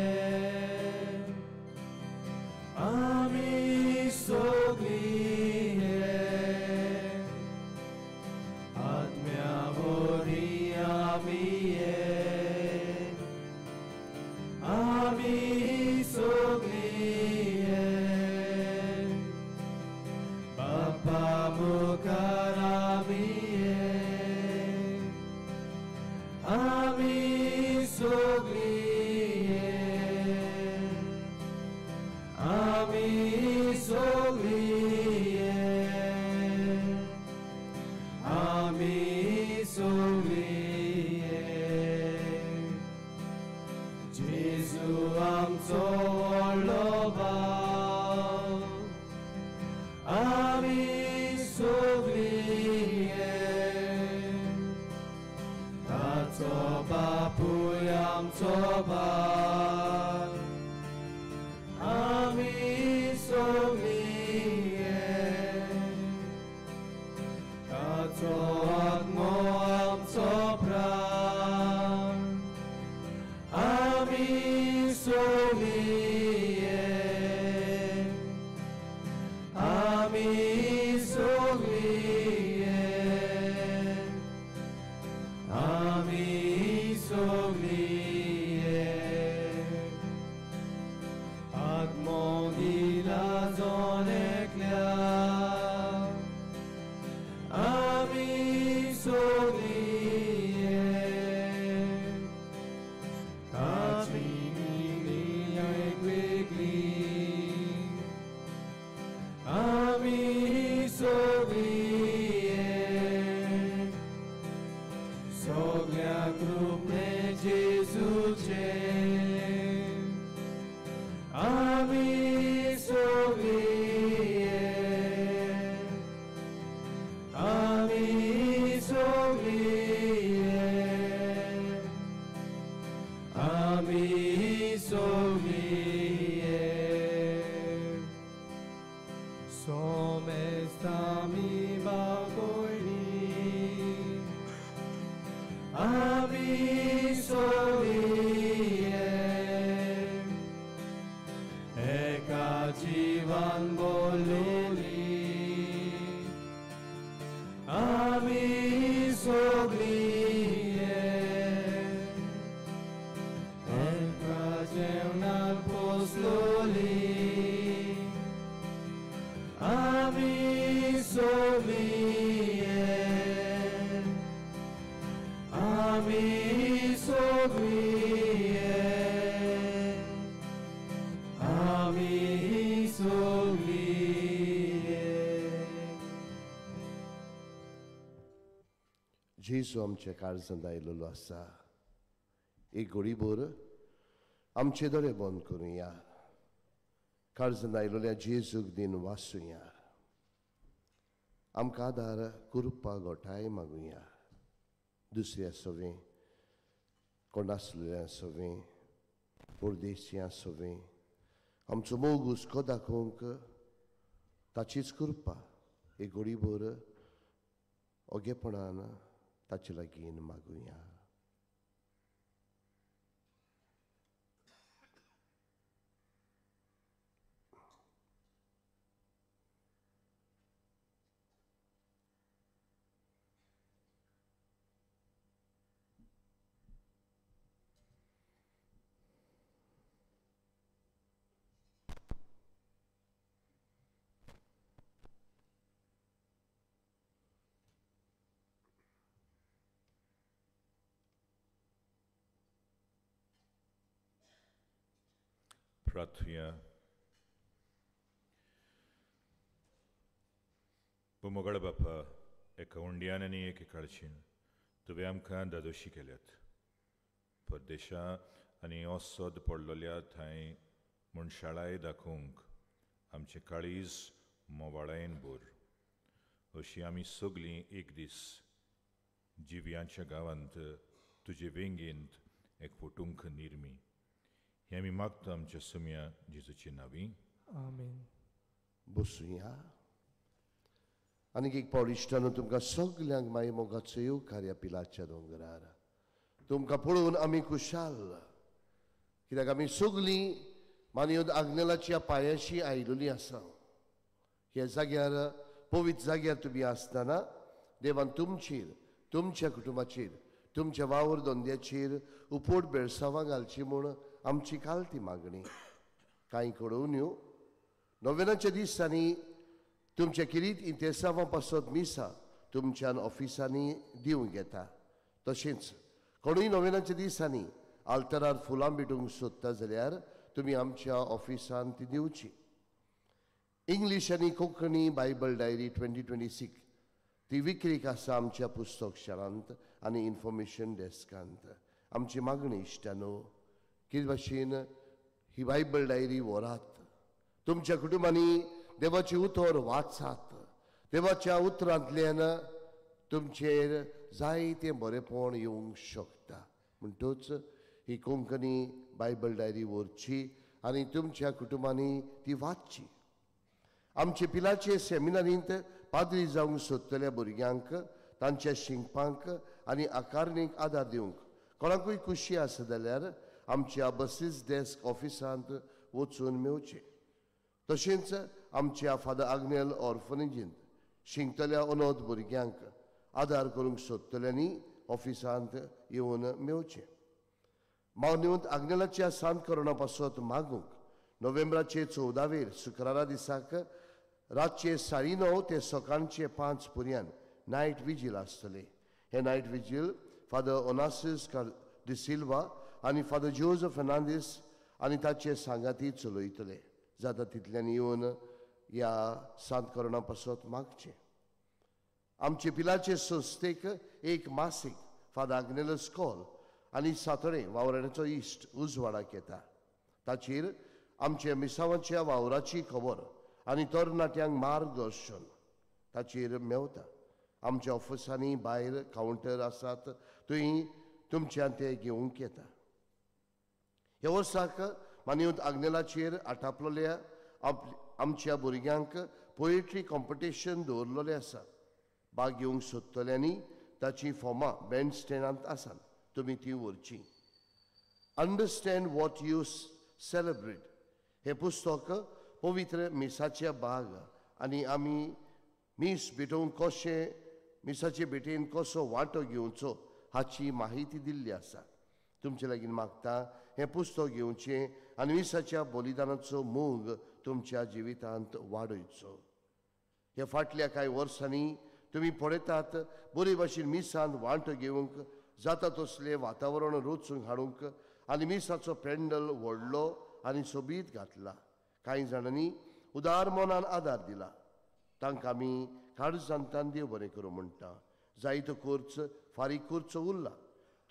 ami soglie, atmea vori amie, ami soglie, Papa mukar amie, ami soglie, ami soglie, ami soglie. Gesù amzo loba, ami soglie, ताचो बापूय आमचो बाप, आमी सगळीं, ताचो आत्मो आमचो प्राण, आमी सगळीं. जेजू आमच्या काळजांत आयलेलो आसा. एक घडीभर आमचे दोळे बंद करुया, काळजांत आयलेल्या जेजूक दिन वाचुया, आमकां आदार कृपा गोठाय मागुया. दुसऱ्या सवें कोणासल्या सवें परदेशिया सवें आमचो मोग हुस्को दाखोवंक ताचीच कृपा एक घडीभर ओगेपणान ताचे लागीं मागुया. प्रार्थुया. मोगाळ बापा, एका उंड्यान आनी एके काळशीन तुवें आमकां दादोशी केल्यात. परदेशा आनी असद पडलेल्या थंय मनशाळाय दाखोवंक आमचें काळीज मोवाळायेन भर. अशी आमी सगळीं एक दीस जिव्यांच्या गांवांत तुजे वेंगेंत एक फुटूंक निर्मी. हें आमी मागता आमच्या सुम्या जेजूची नांवी. आमेन. बसुया. आनीक एक पावट इश्टानो तुमकां सगल्यांक माई मोगाचो येवकार ह्या पिलाच्या दोंगरार. तुमकां पळोवन आमी खुशाल, कित्याक आमी सगलीं मानयोद आग्नेलाच्या पांयाशी आयिल्लीं आसा. ह्या जाग्यार पवित्र जाग्यार तुमी आसतना देवान तुमचेर, तुमच्या कुटुंबाचेर, तुमच्या वावर धंद्याचेर उपोट बेळसावां घालची म्हूण आमची काल ती मागणी. कांय कळोवन्यो नोवेनाच्या दिसांनी तुमच्या किरीत इंतेसांवां पासत मिसां तुमच्यान ऑफिसांनी दिवंक येता. तशेंच कोणूय नोवेनाच्या दिसांनी आल्तरार फुलां भेटूंक सोदता जाल्यार तुमी आमच्या ऑफिसान ती दिवची. इंग्लीश आनी कोंकणी बायबल डायरी 2026 ती विक्रीक आसा आमच्या पुस्तक शारांत आनी इन्फॉर्मेशन डेस्कांत. आमची मागणी इश्टानो, कितें भाशेन ही बायबल डायरी व्हरात, तुमच्या कुटुंबांनी देवाचें उतर वाचात, देवाच्या उतरांतल्यान तुमचेर जायतें बरेपण येवंक शकता. म्हणटूच ही कोंकणी बायबल डायरी व्हरची आनी तुमच्या कुटुंबांनी ती वाचची. आमचे पिलाचे सेमिनारींत पाद्री जावंक सोदतल्या भुरग्यांक तांच्या शिंकपांक आनी आकारणीक आदार दिवंक कोणाकूय खुशी आसा जाल्यार आमच्या बसीस डेस्क ऑफिसांत वचून मेवचें. तशेंच आमच्या फादर आग्नेल ऑर्फनेजींत शिंकतल्या अनोद भुरग्यांक आदार करूंक सोदतल्यांनी ऑफिसांत येवन मेवचें. मावनिवंत आग्नेलाच्या सांत करोना पासत मागूंक नोव्हेंबराचे 14वेर शुक्रारा दिसाक रातचे 9:30 ते सकाळचे 5 पर्यंत नायट विजील आसतलें. हें नायट विजील फादर ओनासीस डिसिल्वा आनी फादर जोजफ फेर्नांदीस आनी ताचे सांगाती चलयतले. जाता तितल्यान येवन ह्या सांत करोना पासत मागचें. आमचे पिलाचे संस्थेक एक मासीक फादर आग्नेलस कॉल आनी सातोळें वावराड्याचो इश्ट उजवाडाक येता. ताचेर आमच्या मिसावाच्या वावराची खबर आनी तरणाट्यांक मार्गदर्शन ताचेर मेवता. आमच्या ऑफिसांनी भायर कावंटर आसात, थंय तुमच्यान ते घेवंक येता. ह्या वर्साक मानयोत आग्नेलाचेर आटापलेल्या आमच्या भुरग्यांक पोएट्री कॉम्पिटिशन दवरलेलें आसा. भाग घेवंक सोदतल्यांनी ताचीं फॉर्मां बँड स्टँडांत आसात, तुमी ती व्हरचीं. अंडरस्टँड what you celebrate हें पुस्तक पवित्र मिसाचे भाग आनी आमी मीस भेटोवंक कशें, मिसाचे भेटेन कसो वांटो घेवचो हाची माहिती दिल्ली आसा. तुमचे लागीं मागता हें पुस्तक घेवचें आनी मिसाच्या बलिदानाचो मोग तुमच्या जिवितांत वाडयचो. ह्या फाटल्या कांय वर्सांनी तुमी पळयतात बरे भाशेन मिसांत वांटो घेवंक जाता तसलें वातावरण रचूंक हाडूंक आनी मिसाचो पेंडल व्हडलो आनी सोबीत घातला. कांय जाणांनी उदार मनान आदार दिला, तांकां आमी काळजांतान देव बरें करूं म्हणटा. जायतो कोर्स फारीक करचो उरला.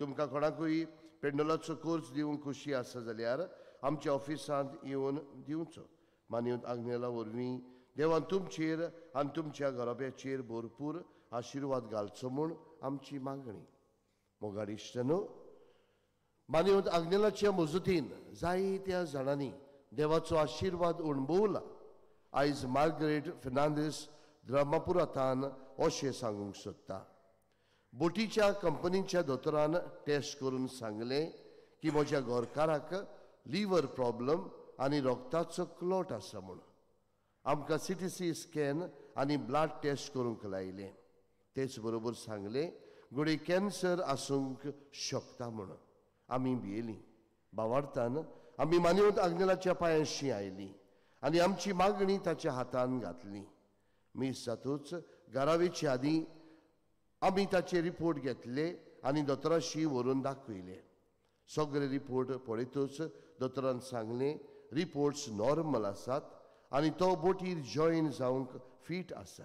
तुमकां कोणाकूय पेंडोलाचो कोर्स दिवंक खुशी आसा जाल्यार आमच्या ऑफिसांत येवन दिवचो. मानयत आग्नेला वरवीं देवान तुमचेर आनी तुमच्या घराब्याचेर भरपूर आशिर्वाद घालचो म्हूण आमची मागणी. मोगाळ इश्टांनो, मानयत आग्नेलाच्या मजतीन जायत्या जाणांनी देवाचो आशिर्वाद अणभवला. आयज मार्गरेट फेर्नांदीस द्रमापुरांतान अशें सांगूंक सोदता. बोटीच्या कंपनीच्या दोतोरान टेस्ट करून सांगलें की म्हज्या घरकाराक लिवर प्रॉब्लम आनी रगताचो क्लॉट आसा म्हूण. आमकां CTC scan आनी ब्लड टेस्ट करूंक लायलें. तेच बरोबर सांगलें घडये कॅन्सर आसूंक शकता म्हूण. आमी भियेलीं. बावार्थान आमी मानवत आग्नेलाच्या पांयांशी आयलीं आनी आमची मागणी ताच्या हातान घातली. मीस जातूच घरावेचे आदीं आमी ताचे रिपोर्ट घेतले आनी दोतोराशी व्हरून दाखयले. सगळे रिपोर्ट पळयतूच दोतोरान सांगलें रिपोर्ट्स नॉर्मल आसात आनी तो बोटीर जॉयन जावंक फीट आसा.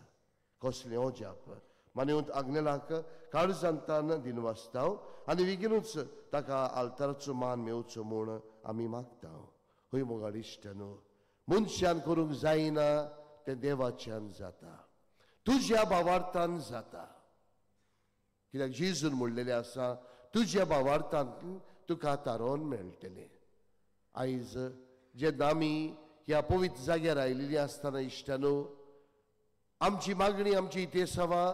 कसलें अजाप! मानवत आग्नेलाक काळजांतान दिनवासताव आनी बेगीनूच ताका आल्ताराचो मान मेवचो म्हूण आमी मागता. हय मोगाळ इश्टांनो, मनशान करूंक जायना तें देवाच्यान जाता, तुज्या भावार्थान जाता. कित्याक जेजून म्हणलेलें आसा, तुज्या भावार्थान तुका तारोन मेळटलें. आयज जेन्ना आमी ह्या पवित्र जाग्यार आयिल्लीं आसतना इश्टांनो, आमची मागणी, आमची इतिहासां,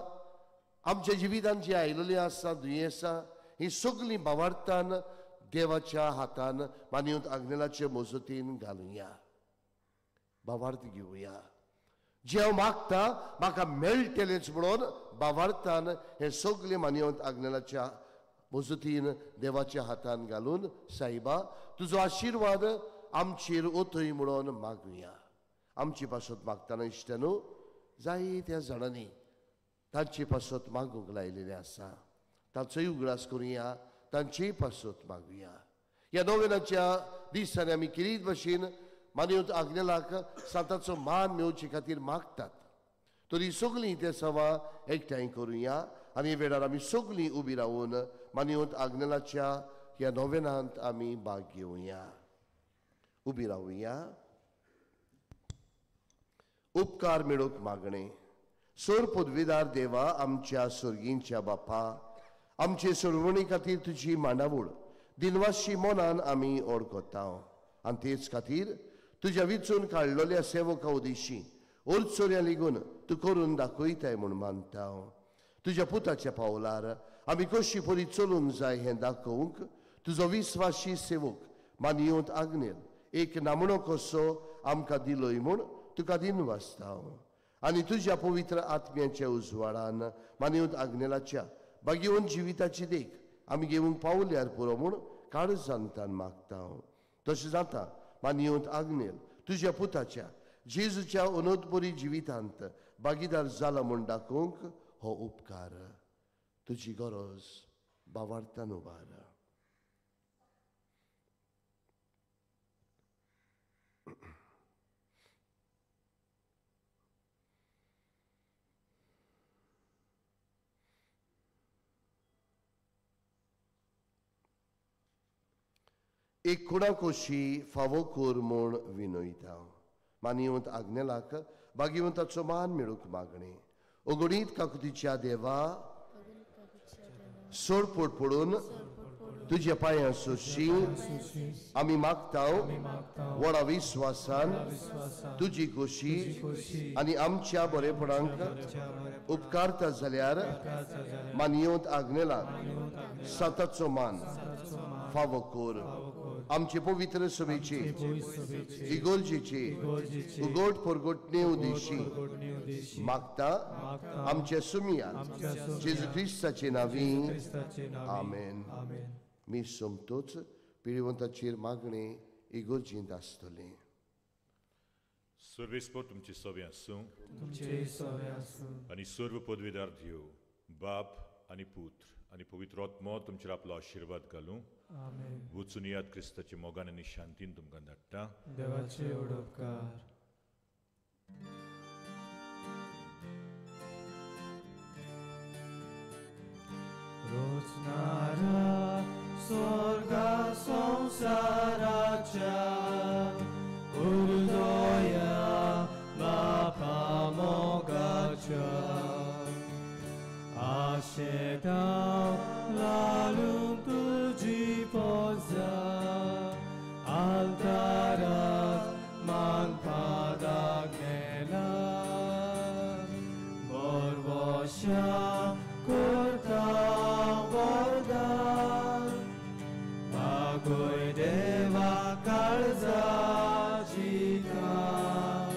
आमच्या जिवितान जी आयिल्लीं आसा दुयेंसां, ही सगळीं भावार्थान देवाच्या हातान मानवत आग्नेलाचे मजतीन घालुया, भावार्थ घेवया. जें हांव मागता म्हाका मेळटलेंच म्हणून भावार्थान हें सगळें मानवत आग्नेलाच्या मजतीन देवाच्या हातान घालून साईबा तुजो आशिर्वाद आमचेर ओतय म्हणून मागुया. आमची पासत मागतना इश्टांनो, जायत्या जाणांनी तांचे पासत मागूंक लायिल्लें आसा. तांचोय उगडास करुया, तांचेय पासत मागुया. ह्या नोवेनाच्या दिसांनी आमी किरीत भशेन मानवत आग्नेलाक सांताचो मान मेळोवचे खातीर मागतात. तरी सगळीं ते सवा एकठांय करुया आनी वेळार आमी सगळीं उबी रावन मानवत आग्नेलाच्या ह्या नोवेनांत आमी भाग घेवया. उबी रावया. उपकार मेळोवंक मागणें. सोर पदवीदार देवा, आमच्या सर्गींच्या बापा, आमचे सोडवणी खातीर तुजी मांडावळ दिनवाशी मनान आमी ओळखता आनी तेच खातीर तुज्या विचून काडलेल्या सेवका उदेशी ओरचोऱ्या लिगून तूं करून दाखयताय म्हूण मानता. तुज्या पुताच्या पावलार आमी कशी परी चलूंक जाय हें दाखोवंक तुजो विस्वाशी सेवक मानयत आग्नेल एक नामणो कसो आमकां दिलोय म्हूण तुका दिनवासता. आनी तुज्या पवित्र आत्म्याच्या उजवाडान मानयत आग्नेलाच्या बागेवन जिविताची देख आमी घेवंक पावल्यार पुरो म्हूण काळजांतान मागता. तशें जाता मानयत आग्नेल तुज्या पुताच्या जेजूच्या अनोदबरी जिवितांत भागीदार जाला म्हूण दाखोवंक हो उपकार तुजी गरज बावार्थान उबार. एक कुणाकोशी फावो कर म्हूण विनयता. मानयत आग्नेलाक बागेवंताचो मान मेळूंक मागणें. अगणीत काकुतीच्या देवा, सोडपोट पडून तुज्या पांयां सोशी आमी मागता व्हडा विस्वासान तुजी खोशी आनी आमच्या बरेपणाक उपकारता जाल्यार मानयत आग्नेलाक साताचो मान फावो कर. आमचे पवित्र सभेचे इगोर्जेचे उगोट परगोटणे उदेशी मागता आमच्या सुमियान जेजू क्रिस्ताचे नांवी आमेन. मी सोमतोच पिळवंताचेर मागणे इगोर्जेंत आसतलें. सर्वेस्पर तुमचे सवे आसूं आनी सर्व पदवीदार देव बाप आनी पुत्र आनी पवित्र आत्मो तुमचेर आपलो आशिर्वाद घालूं. वचून याद क्रिस्ताच्या मोगान आनी शांतीन तुमकां धाडटा. देवाचे उपकार. नासणारा स्वर्गा संवसाराच्या उर्दोया बापा मोगाच्या आशेता लालूंक तुजी पोजा आल्ताराक मानपादाक नेला बोरवोशा करता वरदान बागोय देवा काळजाची तान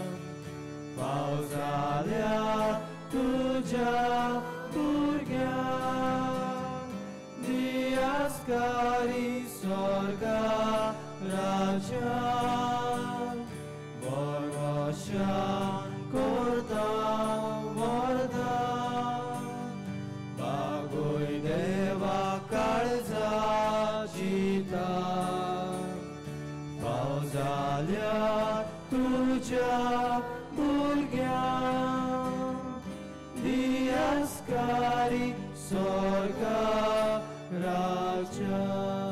फाव जाल्या तुज्या भुरग्यांक दियास्कारी स्वर्गा राज्यान बोरवोशा करता वरदान बागोय देवा काळजाची तान फाव जाल्या तुज्या भुरग्यांक दियास्कारी स्वर्गा राज्यान.